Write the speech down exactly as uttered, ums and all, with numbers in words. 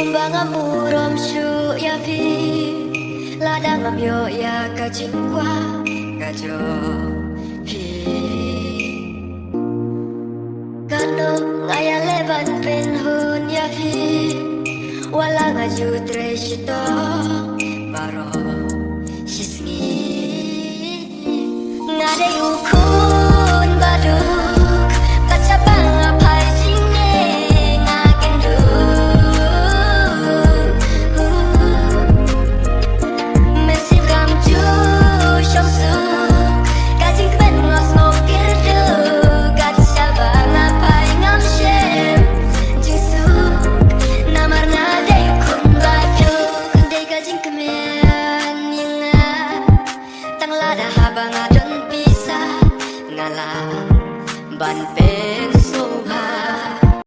Ba ngam burom shuh ïa phi, lada ngam ïoh ïa ka jingkwah ka jong phi. Katno nga ïaleh ban pynhun ïa phi, wat la nga ju trei shitom baroh shisngi. Nga dei u khun baduk, kat shaba nga phai jingeh nga kynduh. Mynsiem kam ju shong suk, ka jingkmen nga sngew kyrduh. Kat shaba nga phai ngam shem jingsuk, namar nga dei u khun baduk. Dei ka jingkmen ïa nga, tang lada haba nga don pisa nga lah ban pynsngewbha.